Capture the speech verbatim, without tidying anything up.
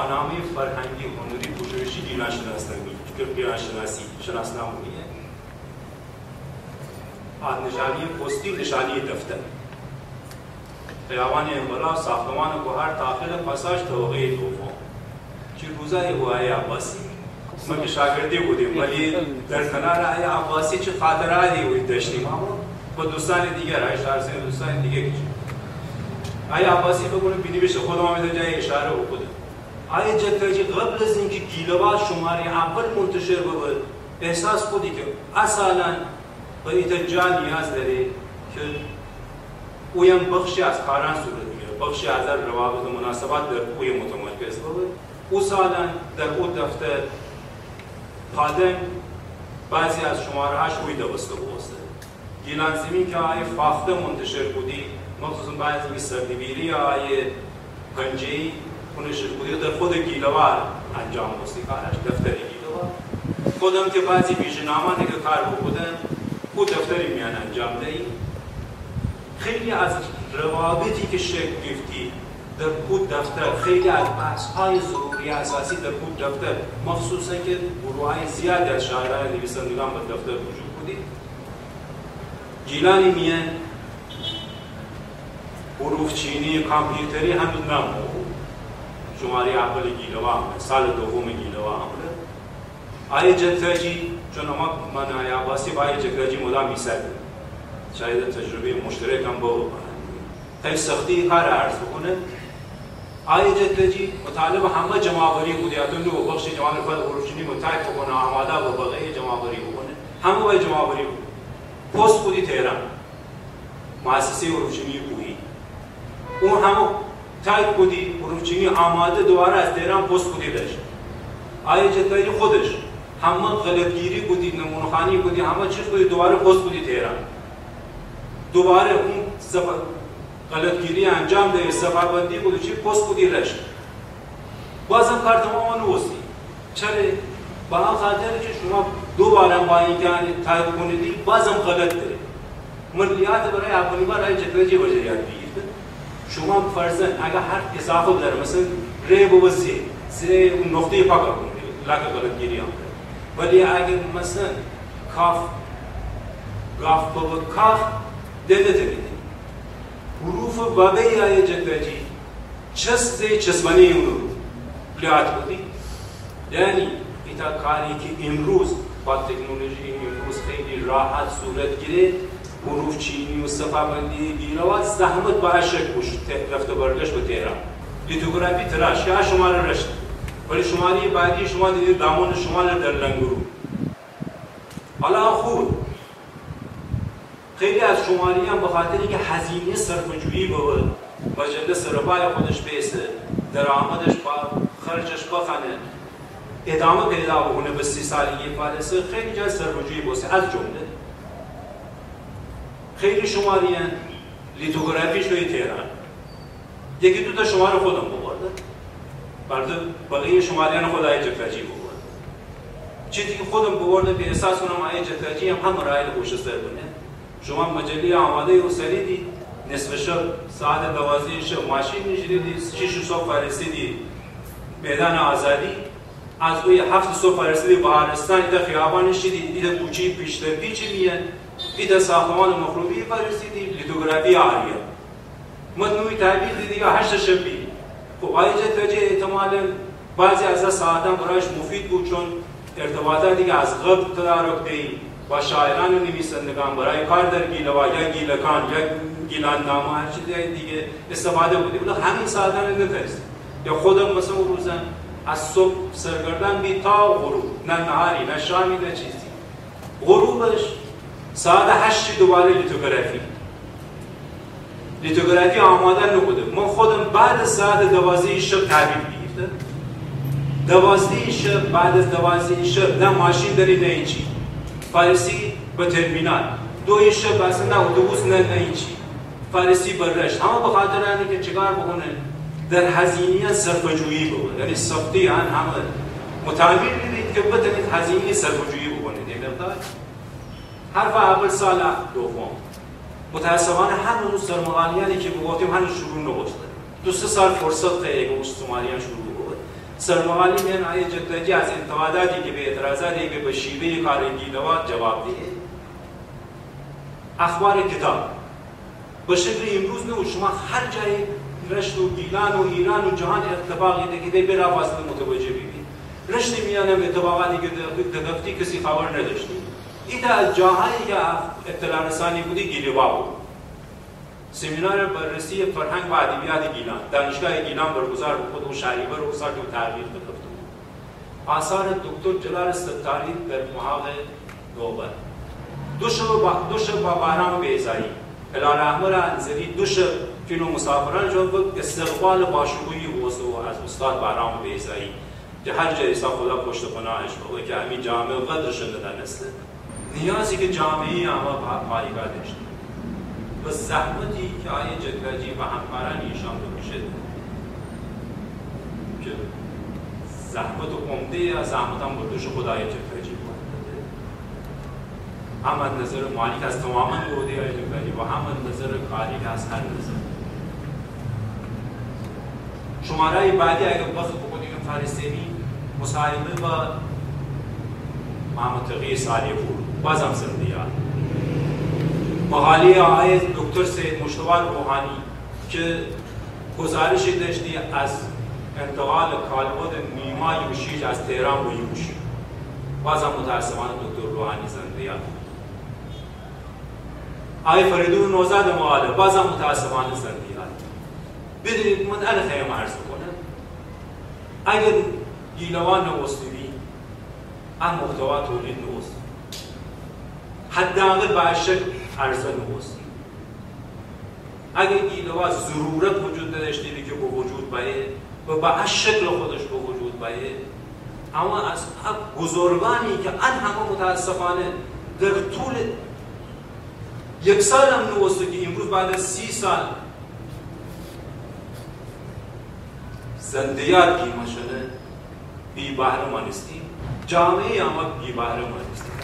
نامهٔ فرهنگی، هنری، پژوهشی گیلان شناسنامه، گیلان شناسی، شناسنامه. آدنشانی پستی، نشانی دفتر. خیابان انقلاب، ساختمان گوهر، داخل پاساژ، طبقهٔ دوم. چی روزایی بو آقای عباسی؟ من که شاگردی بودیم، ولی در کنار آقای عباسی چه خاطراتی بو داشتیم. اما با دوستان دیگر، آقای شهرسانی دوستان دیگه کشیم. آقای عباسی بگونه بینی بشه، خودم هم جای اشاره بکودم. آقای جکرجی قبل از اینکه گیلوار شمارهٔ اول منتشر ببه، احساس کودی که اصلاً به ایتا جا نیاز داره که اویم بخشی از کاران صورت بگیره، بخشی از روابط و مناسبات در اوی متمرکز ببه. او سالان در او دفتر پادن بعضی از شماره‌هاش اوی دبسته بوسته. گیلان زمین که آقای فاخته منتشر کودی، مخصوصاً بعضی سردبیری آقای پنجه‌ای اون نشر کودی، در خود گیلوار انجام بوستی کارش، دفتر گیلوار. خودم که بعضی ویژه‌نامه‌ای که کار بکودم، او دفتر میان انجام دهی. خیلی از روابطی که شکل گرفتی در او دفتر، خیلی از بحث‌های ضروری اساسی در او دفتر، مخصوصاً که گروه‌های زیادی از شاعران نویسندگان به دفتر رجوع کودی. گیلانی میان حروف چینی کامپیوتری هنوز نمو. شمارهٔ اول گیلوار، سال دوم گیلوار. آقای جکرجی، چون اما من آقای عباسی با آقای جکرجی مدام ایسادیم. شاید تجربهٔ مشترک هم ببه. خیلی سختی کار عرض بکونه. آقای جکرجی مطالب همه جمع‌آوری کودی، اتو نو بخش جمع‌آوری فقط حروف چینی مو تایپ بکونه، آماده به بقیه جمع‌آوری بکونه. همه باید جمع‌آوری بکونه. پست کودی تهران. مؤسسهٔ حروف چینی کوهی. اون همه تایپ کودی، حروف چینی آماده، دوباره از تهران پست کودی رشت. آقای جکرجی خودش همه غلطگیری کودی، نمونه‌خوانی کودی، همه چیز کودی، دوباره پست کودی تهران. دوباره اون صفحه غلطگیری انجام دهی، صفحه‌بندی کودی، چی پست کودی رشت. بازم کار تمام نوستی. چره؟ به هغه خاطر که شما دوباره با اینکه تایپ کونیدی، بازم غلط دره. ملیات برای اولین بار آقای جکرجی وجه یاد بیگیرده. شما فرضاً اگه حرف اضافه بداره، مثلاً ر ببه ز، ز اون نقطهٔ پاک کونیدی، لکه غلطگیری هم دره. ولی اگه مثلاً کاف، گاف ببه کاف، ده نتانیدی. حروف بابه‌ای آقای جکرجی چسب زهی، چسبانهٔ اونو لحاظ کودی. یعنی ایتا کاری که امروز با تکنولوژی امروز خیلی راحت صورت گیره، حروف چینی و صفحه‌بندی گیلوار، زحمت با اشک بوش ته-، رفت و برگشت به تهران. لیتوگرافی تراش، یا شماره رشت. ولی شمارهٔ بعدی شما دیدی دامان شما در لنگرو. حالا خوب، خیلی از شماره‌ها هم به خاطر اینکه هزینهٔ صرفه‌جویی ببه، مجله سر پای خودش بیسه، درآمدش با خرجش بخنه، ادامه پیدا بکونه به سی سالگی فارسه، خیلی جا صرفه‌جویی بوسته، از جمله خیلی شماره‌ها لیتوگرافی شویی تهران. یکی دو تا شماره خودم ببرده. البته بقیهٔ شماره‌یان خود آقای جکرجی ببرده. چیزی که خودم ببرده، به احساس کنم آقای جکرجی هم همه رایل خوش سر بنه. شما مجله آماده اوسریدی، نصف شب، ساعت دوازده شب ماشین نشیدی، شیش صبح فرستیدی میدان آزادی، از اوی هفت صبح فرستیدی بهارستان، ایتا خیابان نشیدی، ایتا کوچی پیشتر پیچی میان، ایتا ساختمان مخروبی فرستیدی، لیتوگرافی آریا. متن اوی تعبیر دیدی یا هشت شب بی. خب آقای جکرجی احتمالاً بعضی از ساعتان برایش مفید بو، چون ارتباطاتی که از قبل تدارک دهی با شاعران و نویسندگان برای کار در گیلوار یا گیلکان یا گیلان نامه، هر چیز دیگه استفاده بودی. ولی همین ساعتان نتانستی. یا خودم مثلاً او روزان از صبح سرگردان بی تا غروب، نه نهاری، نه شامی، نه چیزی. غروبش ساعت هشت دوباره لیتوگرافی. لیتوگرافی آماده نوکوده. من خودم بعد ساعت دوازده شب تحویل بیگیفتم. دوازده شب، بعد از دوازده شب، نه ماشین دری نه هیچی. فارسی به ترمینال. دو شب اصلاً نه اتوبوس نه، نه هیچی. فارسی به رشت. همه به خاطر اینه که چیکار بکنه؟ در هزینه‌یان صرفه‌جویی بکنه. یعنی سختی آن همه متحمل ببید که بتانید هزینه‌ی صرفه‌جویی بکنید. یه مقدار حرف اول سال دوم. متأسفانه هنوز سرمقالیانی که بگفتیم هنوز شروع نوبوسته. دو سه سال فرصت خیلی که شماریان شروع ببه. سرمقاله میأن آیه جکتاجی از انتقاداتی که به اعتراضاتی که به شیوهٔ کار گیلوان جواب دهه، اخبار کتاب به شکل امروز نه، شما هر جای رشت و گیلان و ایران و جهان اتفاقی دکفته بلافاصله متوجه بیبید. رشت میأنم اتفاقاتی که دکفتی کسی خبر نداشتی. ایتأ از جاهایی که اطلاع رسانی بودی گیلوان بود. سمینار بررسی فرهنگ و ادبیات گیلان، دانشگاه گیلان برگزار بوکود و شهریور استاد و تحقیق دکفته بود. آثار دکتر جلال ستاری در محاق نوبت. دو شب با، دو شب با باران بیضایی. هلال احمر انزلی دو شب فیلم مسافران شد و استقبال باشکوهی بوسته از استاد باران بیضایی. که هر جا ایسا خدا پشت پناهش ببه که امی جامعه قدرش ندانسته. نیازی که جامعهٔ اما پا-، پایگاه داشته. و زحمتی که آیه جکتاجی و همکاران ایشان بکشه. که زحمت عمدهٔ از زحمتان به دوش خود آیه جکتاجی بود. هم از نظر مالی که از تماماً عهدهٔ آیه جکتاجی و هم از نظر کاری که از هر نظر. شمارهٔ بعدی اگه وقت بکنیم فارسی می مصاحبه با محمد تقی صالح‌پور، بازم زنده یاد. مقالهٔ آقای دکتر سید مجتبی روحانی که گزارشی داشتی از انتقال کالبد نیما یوشیج از تهران به یوش، بازم متاسفانه دکتر روحانی زنده یاد. آقای فریدون نوزاد مقاله، بازم متاسفانه زنده یاد. بدونید من ان خیلی عرض کنم، اگر گیلوان نوستی بی، ان محتوا تولید نوستی. حداقل به شکل عرضه نوستی. اگر گیلوان ضرورت وجود نداشتی بی که به وجود بایه و به شکل خودش به وجود بایه، اما از ا بزرگانی که ان همه متاسفانه در طول یک سال هم نوسته که امروز بعد از سی سال زنده یاد گیمه شنه، بی بهره مانستی، جامعهٔ اما بی بهره مانستی.